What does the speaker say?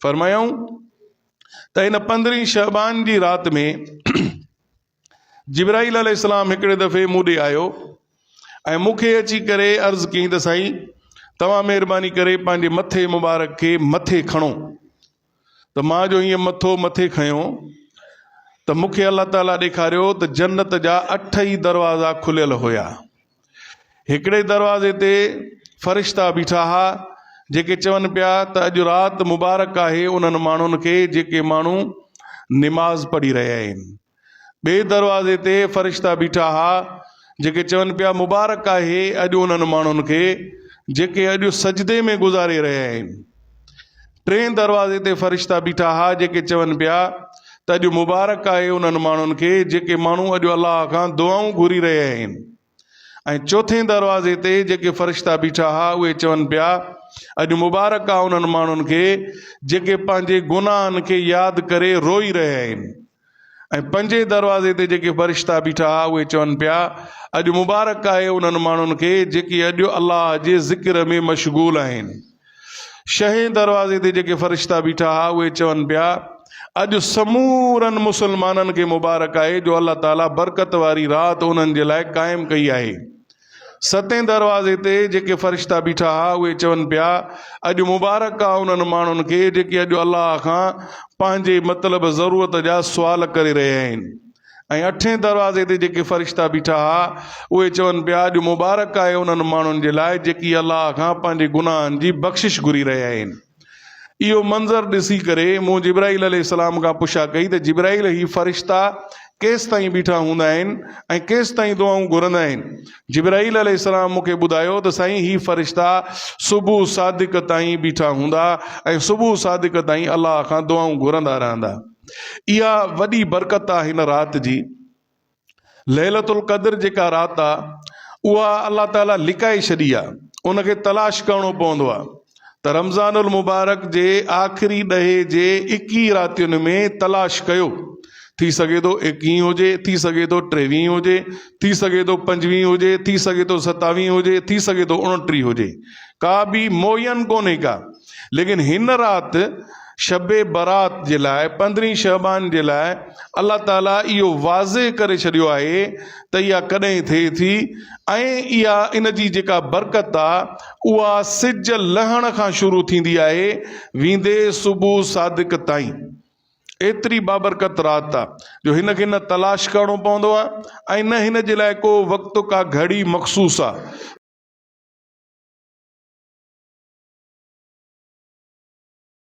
فرمايائون ته هن پندرهين شعبان جي رات ۾ جبرائيل عليه السلام هڪڙي دفعي مون ڏي آيو ۽ مون کي اچي ڪري عرض ڪيائين ته سائين توهان مهرباني ڪري پنهنجي مٿي مبارڪ کي مٿي کڻو ته مان جو هيئن مٿو مٿي کنيو ته مون کي الله تعاليٰ ڏيکاريو ته جنت جا اٺ ئي دروازا کليل هيا. هڪڙي دروازي تي فرشتا بيٺا ها جيڪي چون پيا ته اڄ رات مبارڪ آهي انهن ماڻهن کي جيڪي ماڻهو نماز پڙهي رهيا آهن. ٻئي دروازي تي فرشتا بيٺا ها جيڪي چون پيا مبارڪ آهي اڄ انهن ماڻهن کي جيڪي اڄ سجدي ۾ گذاري رهيا آهن. ٽئين دروازي تي فرشتا بيٺا ها جيڪي چون پيا ته اڄ مبارڪ آهي انهن ماڻهن کي جيڪي ماڻهو اڄ الله کان دعائون گهري رهيا آهن. ۽ چوٿين دروازي تي جيڪي فرشتا بيٺا ها اهي چون پيا، اڄ مبارڪ آ انهن ماڻهن کي جيڪي پنهنجي گناهن کي ياد ڪري روئي رهيا آهن. ۽ پنجين دروازي تي جيڪي فرشتا بيٺا ها اهي چون پيا، اڄ مبارڪ آهي انهن ماڻهن کي جيڪي اڄ الله جي ذڪر ۾ مشغول آهن. شهين دروازي تي جيڪي فرشتا بيٺا ها اهي چون پيا، اڄ سمورن مسلمانن کي مبارڪ آهي جو الله تعاليٰ برڪت واري رات انهن جي لاء قائم ڪئي آهي. ستين دروازي تي جيڪي فرشتا بيٺا ها اهي چون پيا، اڄ مبارڪ آ انهن ماڻهن کي جيڪي اڄ الله کان پنهنجي مطلب ضرورت جا سوال ڪري رهيا آهن. ۽ اٺين دروازي تي جيڪي فرشتا بيٺا ها، اهي چون پيا، اڄ مبارڪ آهي انهن ماڻهن جي لاء جيڪي الله کان پنهنجي گناهن جي بخشش گهري رهيا آهن. اهو منظر ڏسي ڪري مون جبرائيل عليه السلام کان پڇا ڪئي ته جبرائيل هي فرشتا ڪيستائين بيٺا هوندا آهن ۽ ڪيستائين دعائون گهرندا آهن؟ جبرائيل عليه السلام مون کي ٻڌايو ته سائين هي فرشتا صبح صادق تائين بيٺا هوندا ۽ صبح صادق تائين الله کان دعائون گهرندا رهندا. اها وڏي برڪت آ هن رات جي. ليلة القدر جيڪا رات آ اها الله تعالي لڪائي ڇڏي آ ان کي تلاش ڪرڻو پوندو آ ته رمضان المبارڪ جي آخري ڏهي جي ايڪيهه راتين ۾ تلاش ڪيو ٿي سگهي ٿو ايڪيهه هجي ٿي سگهي ٿو ٽيويهه هجي ٿي سگهي ٿو پنجويهه هجي ٿي سگهي ٿو ستاويهه هجي ٿي سگهي ٿو اڻٽيهه هجي ڪا به معين ڪونهي ڪا ليڪن هن رات شب برات جي لاء پندرهين شعبان جي لاء الله تعالي اهو واضح ڪري ڇڏيو آهي ته اها ڪڏهن ٿئي ٿي ۽ اها ان جي جيڪا برڪت آ اها سج لهڻ کان شروع ٿيندي آهي ويندي صبح صادق تائين ايتري بابرڪت رات آ جو هن کي نه تلاش ڪرڻو پوندو آ ۽ نه هن جي لاء ڪو وقت ڪا گهڙي مخصوص آ.